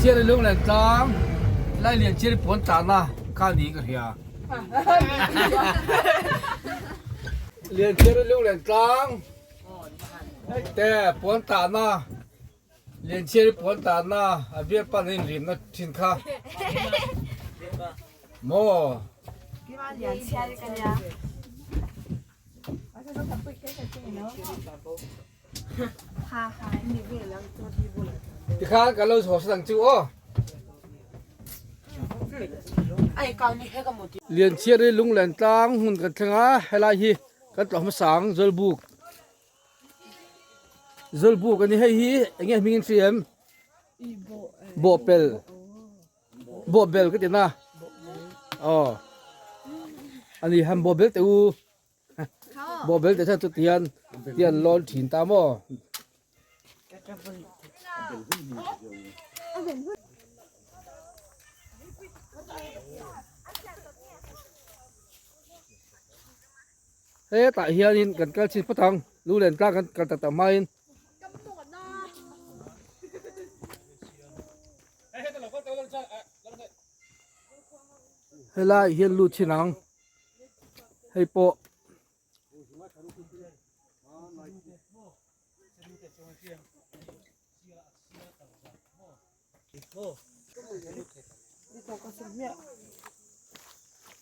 Lianchhiari lunglen tlang lai Lianchhiari puan tlahna kha niin ka hria. Lianchhiari lunglen tlang te puan tlahna Lianchhiari puan tlahna a bialpan a inrimna thin kha maw. Lianchhiari ka nia. Tikhan kan lo chho sat ang chu aw. Lianchhiari lunglen tlang hmun kan thleng a, helai hi kan tlawh hmasa ang Zawlbuk. Zawlbuk a ni hei hi eng nge hming in hria em? Bawhpel. Bawhbel ka ti na. Aw. Ani han bawhbel teh u. Bawhbel te chuan chuti hian tian lawn thin ta maw? Hetah hianin kan kal chhin phawt ang, lu len tlang kan kal tak tak hmain. Helai hian lut chhin ang. Hei pawh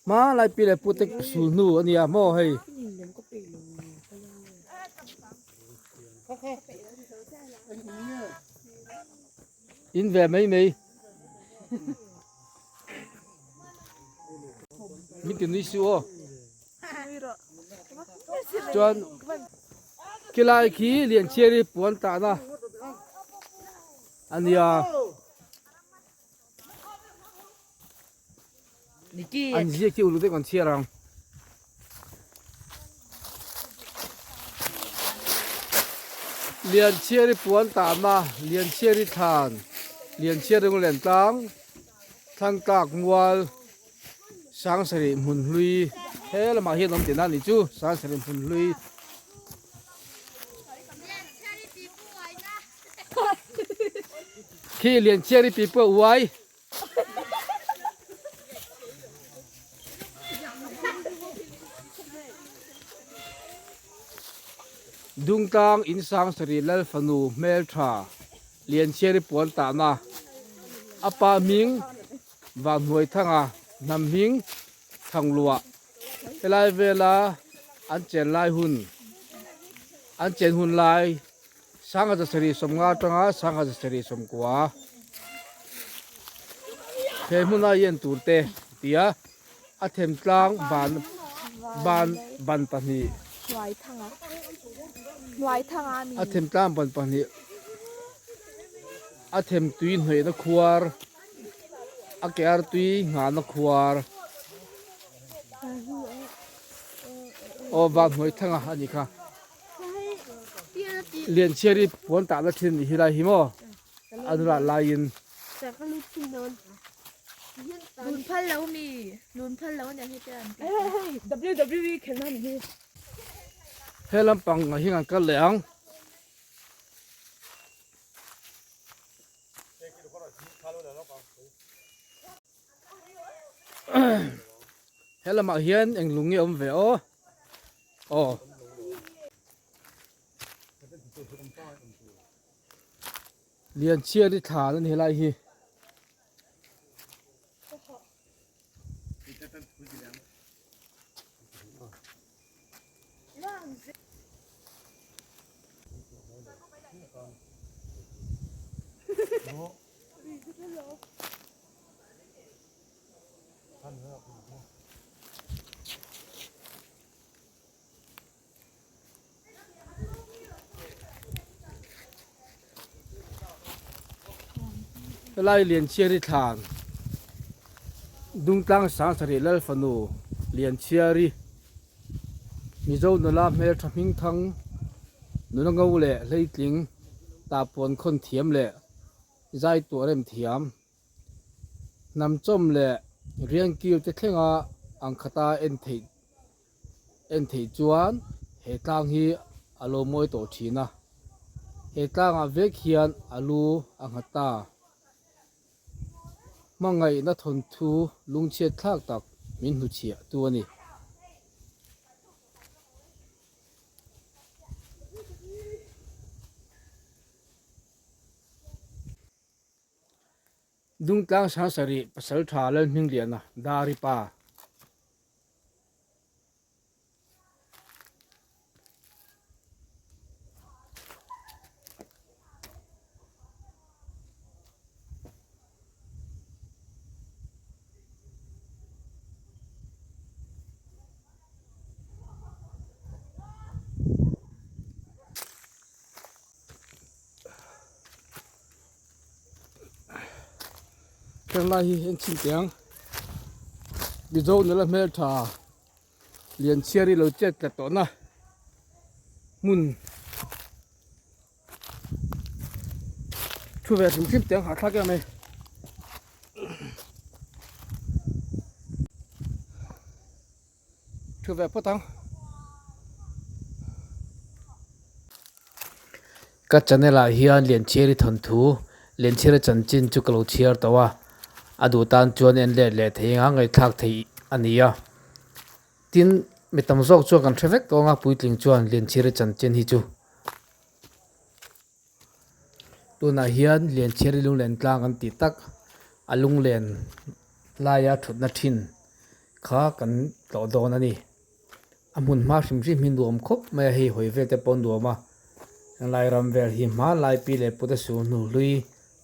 hmalai pi leh pute sul hnu a nia maw hei. In ve mai mai. Min ti nui suh aw. Chuan khilai khi Lianchhiari puan tahna a nia. An ziak hi uluk deuh kan chhiar ang. Lianchhiari puan tahna, Lianchhiari thlan, Lianchhiari rawng tlang, Thlangtlak mual, Sangsarih hmun hlui he lamah hian awm tihna a nih chu Sangsarih hmun hlui. Khi Lianchhiari pi pawh uai. Dungtlang in Sangsarih Lal fanu hmeltha Lianchhiari puan tahna a pa hming Vanhnuaithanga hnam hming Thangluah helai vela an chen lai hun an chen hun lai Sangha zasarih sawmnga atanga sangha zasarih sawmkua he hmuna i en tur te tia a them tlang ban ban ban pahnih a them tlang ban pahnih a them tui hnawihna khuar a ke artui nghahna khuar aw van hnuai thanga a nih kha. Lianchhiari puan tahna thin nih hi lai hi maw a nula laiin. He lampang ah hian an kal leh ang. He lamah hian eng lung nge awm ve aw. Aw. Lianchhiari thlan a ni helai hi. Helai Lianchhiari thlan Dungtlang Sangsarih Lal fanu Lianchhiari Mizo nula hmeltha hmingthang nula ngo leh hleitling tahpuan khawn thiam leh zai tuah rem thiam. Hnam chawm leh riang kil te thlenga ang khata en theih en theih chuan he tlang hi a lo mawi tawh thin a, he tlangah vek hian a lu a nghat ta. Hmangaihna thawnthu lungchhiat thlak tak min hnuchhiah tu a ni. Dungtlang Sangsarih Pasaltha Lalhmingliana Dari pa. Heng lai hi en chhin teh ang Mizo nula hmeltha Lianchhiari lo chet tla tawhna hmun thu ve hrim hrim teh ang hahthlak em mai Thu ve phawt ang. Ka channel ah hian Lianchhiari thawnthu, Lianchhiara chanchin chu ka lo chhiar tawh a, a duh tan chuan en let leh thei anga ngaihthlak theih a ni a. Tin, mi tam zawk chuan kan hre vek tawh anga puitling chuan Lianchhiari chanchin hi chu. Tunah hian Lianchhiari lunglen tlang an tih tak a lunglen laia thutna thin kha kan tlawh dawn a ni. A hmun hma hrim hrim hi nuam khawp mai a, hei hawi vel te pawh a nuam a, helai ram vel hi hmanlai pi leh pute su hnu hlui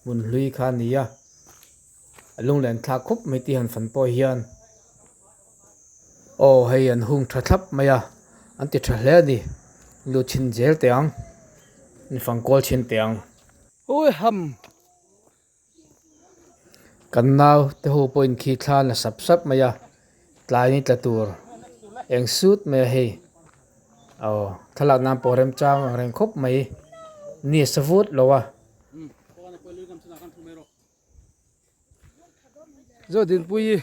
hmun hlui kha a ni a, a lunglen thlak khawp mai tih han fan pawh hian aw hei an hung tha thlap mai a an ti tha hle a ni lu chhin zel teh ang ni fang kual chhin teh ang. Ui ham. Kan nau te ho pawhin khi thla la sap sap mai a tlai ni tla tur eng sut mai a hei aw thlalak nan pawh remchang ang reng khawp mai ni a sa vut lo a. Zodinpuii.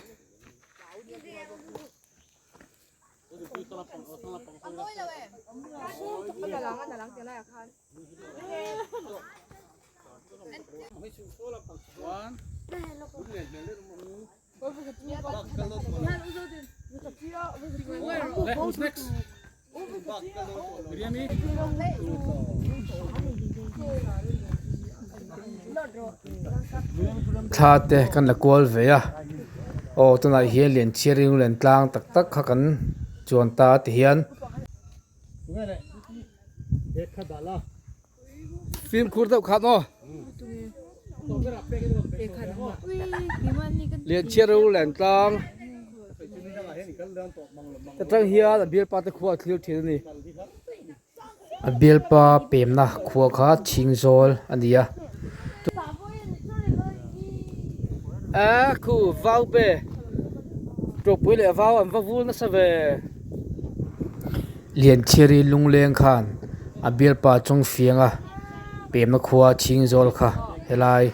Thla te kan la kual ve a aw tunah hian Lianchhiar ringlen tlang tak tak kha kan chuan ta ti hian. Fimkhur deuh khat maw? Lianchhiar ro len tlang atang hian a bialpa te khua a thlir thin a ni. A bialpa pemna khua kha Chhingzawl a ni a. A khu vau pe tawpui leh vau an va vul nasa ve. Lianchhiari lungleng khan a bialpa chung fianga pemna khua Chhingzawl kha helai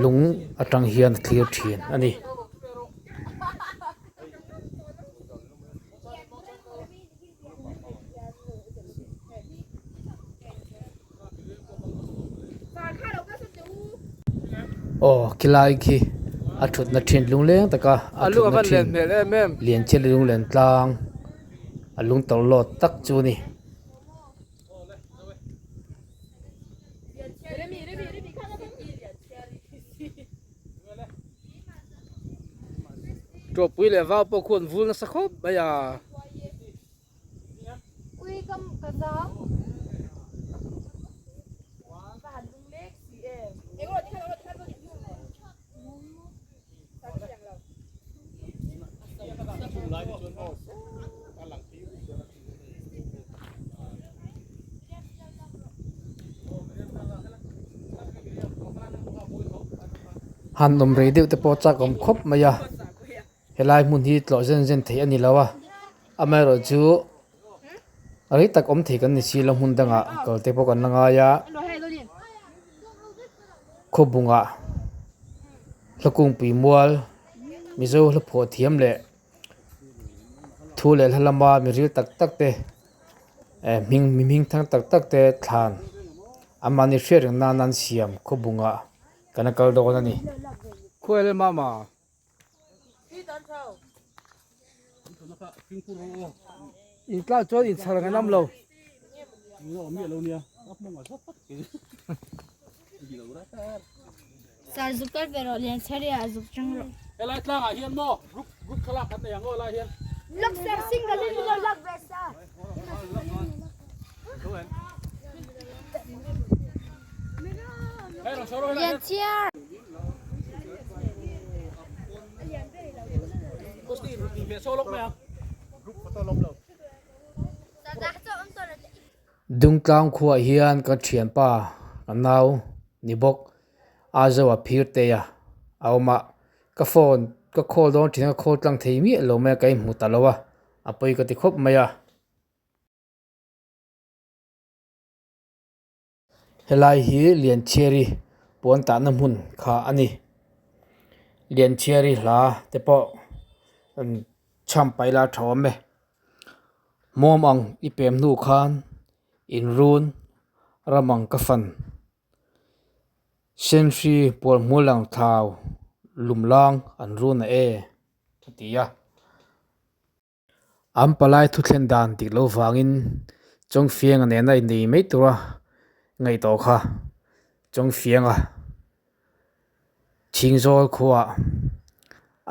lung atang hian a thlir thin a ni. Aw khilai khi a thutna thin lungleng taka a thutna thin Lianchhiari lunglen tlang a lung tawlh lawt tak chu a ni. Tawpui leh vau pawh khuan vul nasa khawp mai a. Han awm rei deuh te pawh chak awm khawp mai a helai hmun hi tlawh zen zen theih a ni lo a amaherawhchu rei tak awm thei kan ni si lo hmun dangah kal te pawh kan la ngai a khawbungah hlakungpui mual mizo hlaphuah thiam leh. Thu leh hla lama mi ril tak tak te eh hming mi hming thang tak tak te thlan an mahni hriat reng nan an siam khawbungah kan la kal dawn a ni. Khuai le mama. In tlak chuan in chhar ngai lam lo. Sir zuk kal ve rawh lian chhari ah zuk chang rawh. Helai tlangah hian maw group group thlalak kan nei ang aw helai hian. Lak sir single in lo lak ve sir. Lian chhiar. Dungtlang khuaah hian ka thianpa ka nau ni bawk a zo a phir te a a awm a ka phone ka call dawn thin a ka call tlang thei miah lo mai a ka inhmu ta lo a a pawi ka ti khawp mai a. Helai hi Lianchhiari puan tahna hmun kha a ni. Lianchhiari hla te pawh chham paih la tha awm e. Hmuam ang i pem hnu khan inrun ram ang ka fan. Senhri pual hmul ang thlau lum lang an run a e a ti a. An palai thuthlen dan dik lo vangin Chawngfianga nena innei mai tura ngaih tawh kha Chawngfianga Chhingzawl khuaah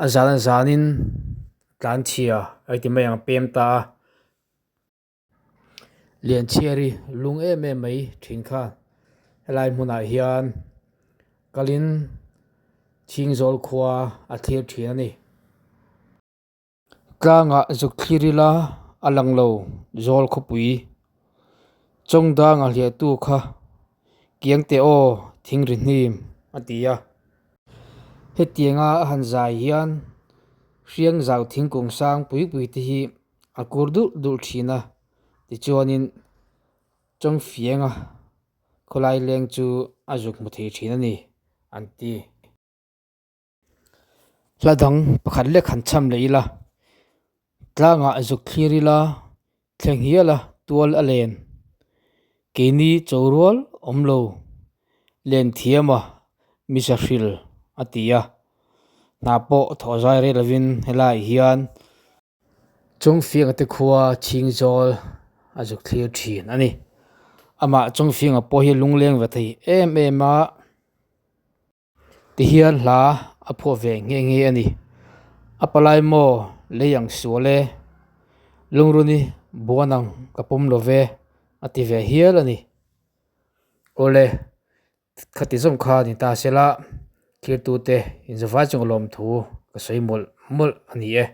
a zan a zanin tlanchhia a ti mai ang pem ta a. Lianchhiari lung em em mai thin kha helai hmunah hian kalin Chhingzawl khua a thlir thin a ni. Tlangah zuk thlir ila a lang lo zawl khawpui chawng danga hliahtu kha kiang teh aw thing ri hnim a ti a. Hetianga a han zai hian hriang zau thingkung sang pui pui te hi a kur dulh dulh thin a, tichuanin chawng fianga khawlai leng chu a zuk hmu thei thin a ni an ti. Hla dang pakhat lek han cham leh ila, tlangah zuk thlir ila, thleng hial a tual a len. Keini cho rual awm lo, len thiam a misa hril a ti a. Hna pawh thawh zai rei lovin helaiah hian Chawngfianga te khua Chhingzawl a zuk thlir thin a ni. Amah Chawngfianga pawh hi lungleng ve thei em em a. Tihian hla a phuah ve nghe nghe a ni. A palai maw lei ang sual e, lungruni buan ang ka pawm lo ve a ti ve hial a ni. Awle, khati zawng kha ni ta se la, thirtute inzawvai chung lawmthu ka sawi mawlh mawlh a ni e.